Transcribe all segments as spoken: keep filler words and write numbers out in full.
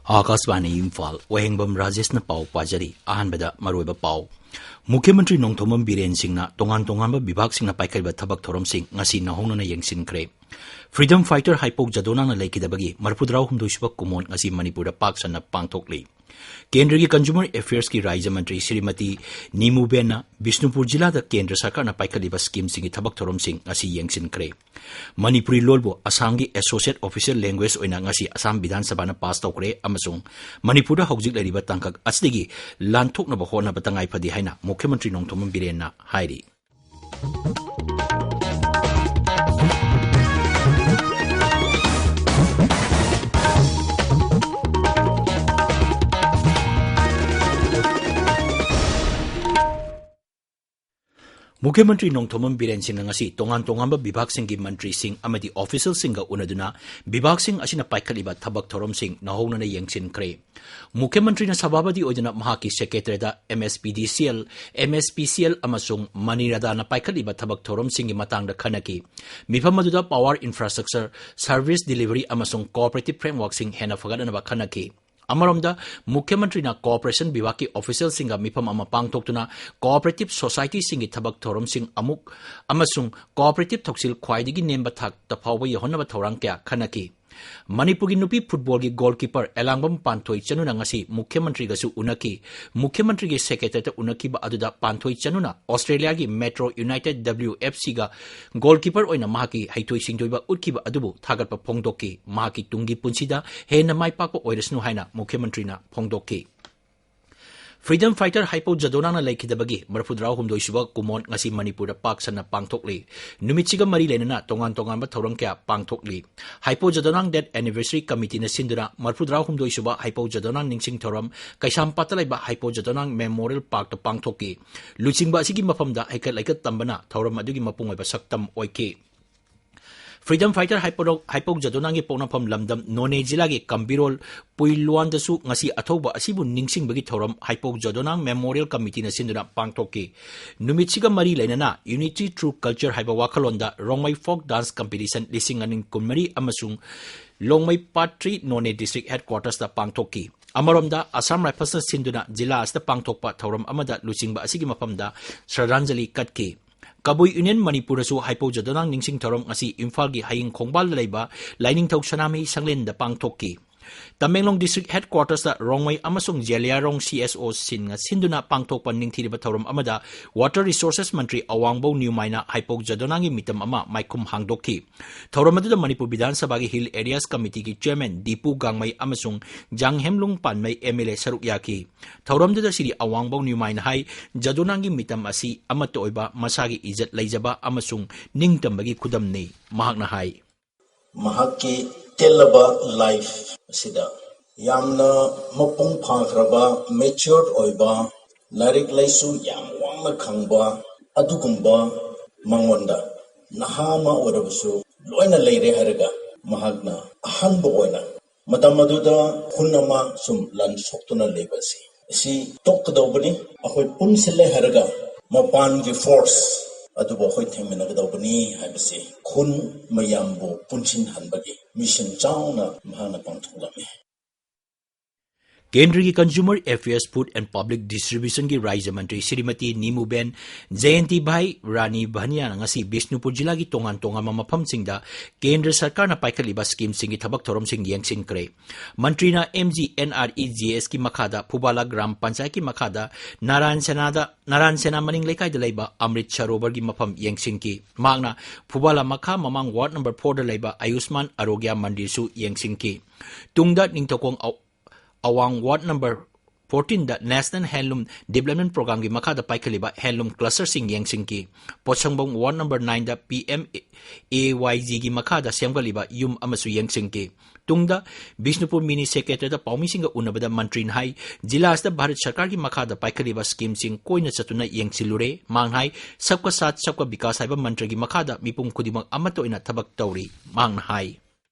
ꯑꯥꯀꯥꯁꯕꯥꯅꯤ ꯏꯝꯐꯥꯜ, ꯋꯥꯍꯦꯡꯕꯝ ꯔꯥꯖꯦꯁꯅ ꯄꯥꯎ ꯄꯥꯖꯔꯤ꯫ ꯑꯍꯥꯟꯕꯗ ꯃꯔꯨꯑꯣꯏꯕ ꯄꯥꯎ꯫ ꯃꯨꯈ꯭ꯌ ꯃꯟꯇ꯭ꯔꯤ ꯅꯣꯡꯊꯣꯝꯕꯝ ꯕꯤꯔꯦꯟ ꯁꯤꯡꯅ ꯇꯣꯉꯥꯟ ꯇꯣꯉꯥꯟꯕ ꯕꯤꯚꯥꯒꯁꯤꯡꯅ ꯄꯥꯏꯈꯠꯂꯤꯕ ꯊꯕꯛ ꯊꯧꯔꯝꯁꯤꯡ ꯉꯁꯤ ꯅꯧꯍꯧꯅꯅ ꯌꯦꯡꯁꯤꯟꯈ꯭ꯔꯦ꯫ Freedom fighter ꯍꯥꯏꯄꯧ ꯖꯥꯗꯣꯅꯥꯡꯅ ꯂꯩꯈꯤꯗꯕꯒꯤ ꯃꯔꯤꯐꯨꯇꯔꯥ ꯍꯨꯝꯗꯣꯏꯁꯨꯕ ꯀꯨꯝꯑꯣꯟ ꯉꯁꯤ ꯃꯅꯤꯄꯨꯔꯗ ꯄꯥꯛ ꯁꯟꯅ ꯄꯥꯡꯊꯣꯛꯂꯤ꯫ ꯀꯦꯟꯗ꯭ꯔꯒꯤ Consumer Affairsꯀꯤ ꯔꯥꯖ꯭ꯌ ꯃꯟꯇ꯭ꯔꯤ ꯁ꯭ꯔꯤꯃꯇꯤ ꯅꯤꯃꯨꯕꯦꯟꯅ ꯕꯤꯁꯅꯨꯄꯨꯔ ꯖꯤꯂꯥꯗ ꯀꯦꯟꯗ꯭ꯔ ꯁꯔꯀꯥꯔꯅ ꯄꯥꯏꯈꯠꯂꯤꯕ scheme ꯁꯤꯡꯒꯤ ꯊꯕꯛ ꯊꯧꯔꯝꯁꯤꯡ ꯉꯁꯤ ꯌꯦꯡꯁꯤꯟꯈ꯭ꯔꯦ꯫ ꯃꯅꯤꯄꯨꯔꯤ ꯂꯣꯜꯕꯨ ꯑꯁꯥꯝꯒꯤ associate official language ꯑꯣꯏꯅ ꯉꯁꯤ ꯑꯁꯥꯝ ꯕꯤꯙꯥꯟ ꯁꯚꯥꯅ ꯄꯥꯁ ꯇꯧꯈ꯭ꯔꯦ ꯑꯃꯁꯨꯡ ꯃꯅꯤꯄꯨꯔꯗ ꯍꯧꯖꯤꯛ ꯂꯩꯔꯤꯕ ꯇꯥꯡꯀꯛ ꯑꯁꯤꯗꯒꯤ ꯂꯥꯟꯊꯣꯛꯅꯕ ꯍꯣꯠꯅꯕ ꯇꯉꯥꯏ ꯐꯗꯦ ꯍꯥꯏꯅ ꯃꯨꯈ꯭ꯌ ꯃꯟꯇ꯭ꯔꯤ ꯅꯣꯡꯊꯣꯝꯕꯝ ꯕꯤꯔꯦꯟꯅ ꯍꯥꯏꯔꯤ꯫ ꯃꯨꯈ꯭ꯌ ꯃꯟꯇ꯭ꯔꯤ ꯅꯣꯡꯊꯣꯝꯕꯝ ꯕꯤꯔꯦꯟ ꯁꯤꯡꯅ ꯉꯁꯤ ꯇꯣꯉꯥꯟ ꯇꯣꯉꯥꯟꯕ ꯕꯤꯚꯥꯒꯁꯤꯡꯒꯤ ꯃꯟꯇ꯭ꯔꯤꯁꯤꯡ ꯑꯃꯗꯤ officialꯁꯤꯡꯒ ꯎꯅꯗꯨꯅ ꯕꯤꯚꯥꯒꯁꯤꯡ ꯑꯁꯤꯅ ꯄꯥꯏꯈꯠꯂꯤꯕ ꯊꯕꯛ ꯊꯧꯔꯝꯁꯤꯡ ꯅꯧꯍꯧꯅꯅ ꯌꯦꯡꯁꯤꯟꯈ꯭ꯔꯦ꯫ ꯃꯨꯈ꯭ꯌ ꯃꯟꯇ꯭ꯔꯤꯅ ꯁꯚꯥꯄꯇꯤ ꯑꯣꯏꯗꯨꯅ ꯃꯍꯥꯛꯀꯤ secretariatꯇ MSPDCL, MSPCL ꯑꯃꯁꯨꯡ ꯃꯅꯤꯔꯥꯗꯥꯅ ꯄꯥꯏꯈꯠꯂꯤꯕ ꯊꯕꯛ ꯊꯧꯔꯝꯁꯤꯡꯒꯤ ꯃꯇꯥꯡꯗ ꯈꯟꯅꯈꯤ꯫ ꯃꯤꯐꯝ ꯑꯗꯨꯗ power infrastructure, service delivery ꯑꯃꯁꯨꯡ cooperative frameworkꯁꯤꯡ ꯍꯦꯟꯅ ꯐꯒꯠꯅꯅꯕ ꯈꯟꯅꯈꯤ꯫ ꯑꯃꯔꯣꯝꯗ, ꯃꯨꯈ꯭ꯌ ꯃꯟꯇ꯭ꯔꯤꯅ cooperation ꯕꯤꯚꯥꯒꯀꯤ officialꯁꯤꯡꯒ ꯃꯤꯐꯝ ꯑꯃ ꯄꯥꯡꯊꯣꯛꯇꯨꯅ cooperative societyꯁꯤꯡꯒꯤ ꯊꯕꯛ ꯊꯧꯔꯝꯁꯤꯡ ꯑꯃꯨꯛ ꯑꯃꯁꯨꯡ cooperative ꯊꯧꯁꯤꯜ ꯈ꯭ꯋꯥꯏꯗꯒꯤ ꯅꯦꯝꯕ ꯊꯥꯛꯇ ꯐꯥꯎꯕ ꯌꯧꯍꯟꯅꯕ ꯊꯧꯔꯥꯡ ꯀꯌꯥ ꯈꯟꯅꯈꯤ꯫ ꯃꯅꯤꯄꯨꯔꯒꯤ ꯅꯨꯄꯤ footballꯒꯤ goalkeeper ꯑꯦꯂꯥꯡꯕꯝ ꯄꯥꯟꯊꯣꯏ ꯆꯅꯨꯅ ꯉꯁꯤ ꯃꯨꯈ꯭ꯌ ꯃꯟꯇ꯭ꯔꯤꯒꯁꯨ ꯎꯅꯈꯤ꯫ ꯃꯨꯈ꯭ꯌ ꯃꯟꯇ꯭ꯔꯤꯒꯤ secretariatꯇ ꯎꯅꯈꯤꯕ ꯑꯗꯨꯗ ꯄꯥꯟꯊꯣꯏ ꯆꯅꯨꯅ ꯑꯣꯁꯇ꯭ꯔꯦꯂꯤꯌꯥꯒꯤ Metro United WFCꯒ goalkeeper ꯑꯣꯏꯅ ꯃꯍꯥꯛꯀꯤ ꯍꯩꯊꯣꯏ ꯁꯤꯡꯊꯣꯏꯕ ꯎꯠꯈꯤꯕ ꯑꯗꯨꯕꯨ ꯊꯥꯒꯠꯄ ꯐꯣꯡꯗꯣꯛꯈꯤ꯫ ꯃꯍꯥꯛꯀꯤ ꯇꯨꯡꯒꯤ ꯄꯨꯟꯁꯤꯗ ꯍꯦꯟꯅ ꯃꯥꯏ ꯄꯥꯛꯄ ꯑꯣꯏꯔꯁꯅꯨ ꯍꯥꯏꯅ ꯃꯨꯈ꯭ꯌ ꯃꯟꯇ꯭ꯔꯤꯅ ꯐꯣꯡꯗꯣꯛꯈꯤ꯫ Freedom fighter ꯍꯥꯏꯄꯧ ꯖꯥꯗꯣꯅꯥꯡꯅ ꯂꯩꯈꯤꯗꯕꯒꯤ ꯃꯔꯤꯐꯨꯇꯔꯥ ꯍꯨꯝꯗꯣꯏꯁꯨꯕ ꯀꯨꯝꯑꯣꯟ ꯉꯁꯤ ꯃꯅꯤꯄꯨꯔꯗ ꯄꯥꯛ ꯁꯟꯅ ꯄꯥꯡꯊꯣꯛꯂꯤ꯫ ꯅꯨꯃꯤꯠꯁꯤꯒ ꯃꯔꯤ ꯂꯩꯅꯅ ꯇꯣꯉꯥꯟ ꯇꯣꯉꯥꯟꯕ ꯊꯧꯔꯝ ꯀꯌꯥ ꯄꯥꯡꯊꯣꯛꯂꯤ꯫ ꯍꯥꯏꯄꯧ ꯖꯥꯗꯣꯅꯥꯡ death anniversary committeeꯅ ꯁꯤꯟꯗꯨꯅ ꯃꯔꯤꯐꯨꯇꯔꯥ ꯍꯨꯝꯗꯣꯏꯁꯨꯕ ꯍꯥꯏꯄꯧ ꯖꯥꯗꯣꯅꯥꯡ ꯅꯤꯡꯁꯤꯡ ꯊꯧꯔꯝ ꯀꯩꯁꯥꯝꯄꯥꯠꯇ ꯂꯩꯕ ꯍꯥꯏꯄꯧ ꯖꯥꯗꯣꯅꯥꯡ Memorial Parkꯇ ꯄꯥꯡꯊꯣꯛꯈꯤ꯫ ꯂꯨꯆꯤꯡꯕ ꯑꯁꯤꯒꯤ ꯃꯐꯝꯗ ꯍꯩꯀꯠ ꯂꯩꯀꯠ ꯇꯝꯕꯅ ꯊꯧꯔꯝ ꯑꯗꯨꯒꯤ ꯃꯄꯨꯡ ꯑꯣꯏꯕ ꯁꯛꯇꯝ ꯑꯣꯏꯈꯤ꯫ Freedom fighter ꯍꯥꯏꯄꯧ, ꯍꯥꯏꯄꯧ ꯖꯥꯗꯣꯅꯥꯡꯒꯤ ꯄꯣꯛꯅꯐꯝ ꯂꯝꯗꯝ ꯅꯣꯅꯦ ꯖꯤꯂꯥꯒꯤ ꯀꯝꯕꯤꯔꯣꯜ ꯄꯨꯏꯂꯨꯋꯥꯟꯗꯁꯨ ꯉꯁꯤ ꯑꯊꯧꯕ ꯑꯁꯤꯕꯨ ꯅꯤꯡꯁꯤꯡꯕꯒꯤ ꯊꯧꯔꯝ ꯍꯥꯏꯄꯧ ꯖꯥꯗꯣꯅꯥꯡ Memorial Committeeꯅ ꯁꯤꯟꯗꯨꯅ ꯄꯥꯡꯊꯣꯛꯈꯤ꯫ ꯅꯨꯃꯤꯠꯁꯤꯒ ꯃꯔꯤ ꯂꯩꯅꯅ Unity Through Culture ꯍꯥꯏꯕ ꯋꯥꯈꯜꯂꯣꯟꯗ ꯔꯣꯡꯃꯩ folk dance competition ꯂꯤꯁꯤꯡ ꯑꯅꯤ ꯀꯨꯟꯃꯔꯤ ꯑꯃꯁꯨꯡ ꯂꯣꯡꯃꯩ ꯄꯥꯠ ꯊ꯭ꯔꯤ ꯅꯣꯅꯦ ꯗꯤꯁꯇ꯭ꯔꯤꯛ ꯍꯦꯗꯀ꯭ꯋꯥꯇꯔꯁꯇ ꯄꯥꯡꯊꯣꯛꯈꯤ꯫ ꯑꯃꯔꯣꯝꯗ, ꯑꯁꯥꯝ ꯔꯥꯏꯐꯜꯁꯅ ꯁꯤꯟꯗꯨꯅ ꯖꯤꯂꯥ ꯑꯁꯤꯗ ꯄꯥꯡꯊꯣꯛꯄ ꯊꯧꯔꯝ ꯑꯃꯗ ꯂꯨꯆꯤꯡꯕ ꯑꯁꯤꯒꯤ ꯃꯐꯝꯗ ꯁ꯭ꯔꯗꯥꯟꯖꯂꯤ ꯀꯠꯈꯤ꯫ ꯀꯕꯨꯏ ꯌꯨꯅꯤꯌꯟ ꯃꯅꯤꯄꯨꯔꯗꯁꯨ ꯍꯥꯏꯄꯧ ꯖꯥꯗꯣꯅꯥꯡ ꯅꯤꯡꯁꯤꯡ ꯊꯧꯔꯝ ꯉꯁꯤ ꯏꯝꯐꯥꯜꯒꯤ ꯍꯌꯤꯡ ꯈꯣꯡꯕꯥꯜꯗ ꯂꯩꯕ ꯂꯥꯏꯅꯤꯡꯊꯧ ꯁꯅꯥꯃꯍꯤ ꯁꯪꯂꯦꯟꯗ ꯄꯥꯡꯊꯣꯛꯈꯤ꯫ ꯇꯃꯦꯡꯂꯣꯡ ꯗꯤꯁꯇ꯭ꯔꯤꯛ ꯍꯦꯗꯀ꯭ꯋꯥꯇꯔꯁꯇ ꯔꯣꯡꯃꯩ ꯑꯃꯁꯨꯡ ꯖꯦꯂꯤꯌꯥꯔꯣꯡ ꯁꯤ ꯑꯦꯁ ꯑꯣꯁꯤꯡꯅ ꯁꯤꯟꯗꯨꯅ ꯄꯥꯡꯊꯣꯛꯄ ꯅꯤꯡꯊꯤꯔꯕ ꯊꯧꯔꯝ ꯑꯃꯗ ꯋꯥꯇꯔ ꯔꯤꯁꯣꯔꯁꯦꯁ ꯃꯟꯇ꯭ꯔꯤ ꯑꯋꯥꯡꯕꯧ ꯅ꯭ꯌꯨꯃꯥꯏꯅ ꯍꯥꯏꯄꯧ ꯖꯥꯗꯣꯅꯥꯡꯒꯤ ꯃꯤꯇꯝ ꯑꯃ ꯃꯥꯏꯈꯨꯝ ꯍꯥꯡꯗꯣꯛꯈꯤ꯫ ꯊꯧꯔꯝ ꯑꯗꯨꯗ ꯃꯅꯤꯄꯨꯔ ꯕꯤꯙꯥꯟ ꯁꯚꯥꯒꯤ ꯍꯤꯜ ꯑꯦꯔꯤꯌꯥꯁ ꯀꯃꯤꯇꯤꯒꯤ ꯆꯤꯌꯔꯃꯦꯟ ꯗꯤꯄꯨ ꯒꯥꯡꯃꯩ ꯑꯃꯁꯨꯡ ꯖꯥꯡꯍꯦꯝꯂꯨꯡ ꯄꯥꯟꯃꯩ ꯑꯦꯝ ꯑꯦꯜ ꯑꯦ ꯁꯔꯨꯛ ꯌꯥꯈꯤ꯫ ꯊꯧꯔꯝꯗꯨꯗ ꯁꯤꯔꯤ ꯑꯋꯥꯡꯕꯧ ꯅ꯭ꯌꯨꯃꯥꯏꯅ ꯍꯥꯏ, ꯖꯥꯗꯣꯅꯥꯡꯒꯤ ꯃꯤꯇꯝ ꯑꯁꯤ ꯑꯃꯠꯇ ꯑꯣꯏꯕ ꯃꯁꯥꯒꯤ ꯏꯖꯠ ꯂꯩꯖꯕ ꯑꯃꯁꯨꯡ ꯅꯤꯡꯇꯝꯕꯒꯤ ꯈꯨꯗꯝꯅꯤ꯫ ꯃꯍꯥꯛꯅ ꯍꯥꯏ, ꯃꯍꯥꯛꯀꯤ ꯇꯦꯜꯂꯕ ꯂꯥꯏꯐ ꯑꯁꯤꯗ ꯌꯥꯝꯅ ꯃꯄꯨꯡ ꯐꯥꯈ꯭ꯔꯕ, ꯃꯦꯆ꯭ꯌꯣꯔ ꯑꯣꯏꯕ, ꯂꯥꯏꯔꯤꯛ ꯂꯥꯏꯁꯨ ꯌꯥꯝ ꯋꯥꯡꯅ ꯈꯪꯕ ꯑꯗꯨꯒꯨꯝꯕ ꯃꯉꯣꯟꯗ ꯅꯍꯥ ꯑꯃ ꯑꯣꯏꯔꯕꯁꯨ ꯂꯣꯏꯅ ꯂꯩꯔꯦ ꯍꯥꯏꯔꯒ ꯃꯍꯥꯛꯅ ꯑꯍꯥꯟꯕ ꯑꯣꯏꯅ ꯃꯇꯝ ꯑꯗꯨꯗ ꯈꯨꯟ ꯑꯃ ꯁꯨꯝ ꯂꯥꯟ ꯁꯣꯛꯇꯨꯅ ꯂꯩꯕ ꯑꯁꯤ, ꯑꯁꯤ ꯇꯣꯛꯀꯗꯧꯕꯅꯤ꯫ ꯑꯩꯈꯣꯏ ꯄꯨꯟꯁꯤꯜꯂꯦ ꯍꯥꯏꯔꯒ ꯃꯄꯥꯟꯒꯤ ꯐꯣꯔꯁ ꯑꯗꯨꯕꯨ ꯑꯩꯈꯣꯏ ꯊꯦꯡꯅꯒꯗꯧꯕꯅꯤ ꯍꯥꯏꯕꯁꯤ ꯈꯨꯟ ꯃꯌꯥꯝꯕꯨ ꯄꯨꯟꯁꯤꯟꯍꯟꯕꯒꯤ ꯃꯤꯁꯟ ꯆꯥꯎꯅ ꯃꯍꯥꯛꯅ ꯄꯥꯡꯊꯣꯛꯂꯝꯃꯤ꯫ ꯀꯦꯟꯗ꯭ꯔꯒꯤ Consumer Affairs, Food and Public Distributionꯒꯤ ꯔꯥꯖ꯭ꯌ ꯃꯟꯇ꯭ꯔꯤ ꯁ꯭ꯔꯤꯃꯇꯤ ꯅꯤꯃꯨꯕꯦꯟ ꯖꯌꯟꯇꯤꯚꯥꯏ ꯔꯥꯅꯤ ꯚꯥꯅꯤꯌꯥꯅ ꯉꯁꯤ ꯕꯤꯁꯅꯨꯄꯨꯔ ꯖꯤꯂꯥꯒꯤ ꯇꯣꯉꯥꯟ ꯇꯣꯉꯥꯟꯕ ꯃꯐꯝꯁꯤꯡꯗ ꯀꯦꯟꯗ꯭ꯔ ꯁꯔꯀꯥꯔꯅ ꯄꯥꯏꯈꯠꯂꯤꯕ ꯁ꯭ꯀꯤꯝꯁꯤꯡꯒꯤ ꯊꯕꯛ ꯊꯧꯔꯝꯁꯤꯡ ꯌꯦꯡꯁꯤꯟꯈ꯭ꯔꯦ꯫ ꯃꯟꯇ꯭ꯔꯤꯅ M G N R E G ꯑꯦꯁꯀꯤ ꯃꯈꯥꯗ ꯐꯨꯕꯥꯂꯥ ꯒ꯭ꯔꯥꯝ ꯄꯟꯆꯥꯌꯠꯀꯤ ꯃꯈꯥꯗ ꯅꯥꯔꯥꯌꯟ ꯁꯦꯅꯥꯗ, ꯅꯥꯔꯥꯌꯟ ꯁꯦꯅꯥ ꯃꯅꯤꯡ ꯂꯩꯀꯥꯏꯗ ꯂꯩꯕ ꯑꯃ꯭ꯔꯤꯠ ꯁꯔꯣꯕꯔꯒꯤ ꯃꯐꯝ ꯌꯦꯡꯁꯤꯟꯈꯤ꯫ ꯃꯍꯥꯛꯅ ꯐꯨꯕꯥꯂꯥ ꯃꯈꯥ ꯃꯃꯥꯡ ꯋꯥꯔꯗ ꯅꯝꯕꯔ ꯐꯣꯔꯗ ꯂꯩꯕ ꯑꯌꯨꯁꯃꯥꯟ ꯑꯥꯔꯣꯒ꯭ꯌꯥ ꯃꯟꯗꯤꯔꯁꯨ ꯌꯦꯡꯁꯤꯟꯈꯤ꯫ ꯇꯨꯡꯗ ꯅꯤꯡꯊꯧꯈꯣꯡ ꯑ-, ꯑꯋꯥꯡ ꯋꯥꯔꯗ ꯅꯝꯕꯔ ꯐꯣꯔꯇꯤꯟꯗ National Handloom Development Programꯒꯤ ꯃꯈꯥꯗ ꯄꯥꯏꯈꯠꯂꯤꯕ ꯍꯦꯟꯂꯨꯝ ꯀ꯭ꯂꯁꯇꯔꯁꯤꯡ ꯌꯦꯡꯁꯤꯟꯈꯤ꯫ ꯄꯣꯠꯁꯪꯕꯝ ꯋꯥꯔꯗ ꯅꯝꯕꯔ ꯅꯥꯏꯟꯗ ꯄꯤ ꯑꯦꯝ ꯑꯦ ꯋꯥꯏ ꯖꯤꯒꯤ ꯃꯈꯥꯗ ꯁꯦꯝꯒꯠꯂꯤꯕ ꯌꯨꯝ ꯑꯃꯁꯨ ꯌꯦꯡꯁꯤꯟꯈꯤ꯫ ꯇꯨꯡꯗ ꯕꯤꯁꯅꯨꯄꯨꯔ ꯃꯤꯅꯤ ꯁꯦꯀ꯭ꯔꯦꯇꯔꯤꯌꯦꯠꯇ ꯄꯥꯎꯃꯤꯁꯤꯡꯒ ꯎꯅꯕꯗ ꯃꯟꯇ꯭ꯔꯤꯅ ꯍꯥꯏ, ꯖꯤꯂꯥ ꯑꯁꯤꯗ ꯚꯥꯔꯠ ꯁꯔꯀꯥꯔꯒꯤ ꯃꯈꯥꯗ ꯄꯥꯏꯈꯠꯂꯤꯕ ꯁ꯭ꯀꯤꯝꯁꯤꯡ ꯀꯣꯏꯅ ꯆꯠꯇꯨꯅ ꯌꯦꯡꯁꯤꯜꯂꯨꯔꯦ꯫ ꯃꯍꯥꯛꯅ ꯍꯥꯏ, ꯁꯕꯀꯥ ꯁꯥꯊ ꯁꯕꯀꯥ ꯕꯤꯀꯥꯁ ꯍꯥꯏꯕ ꯃꯟꯇ꯭ꯔꯒꯤ ꯃꯈꯥꯗ ꯃꯤꯄꯨꯝ ꯈꯨꯗꯤꯡꯃꯛ ꯑꯃꯠꯇ ꯑꯣꯏꯅ ꯊꯕꯛ ꯇꯧꯔꯤ꯫ ꯃꯍꯥꯛꯅ ꯍꯥꯏ,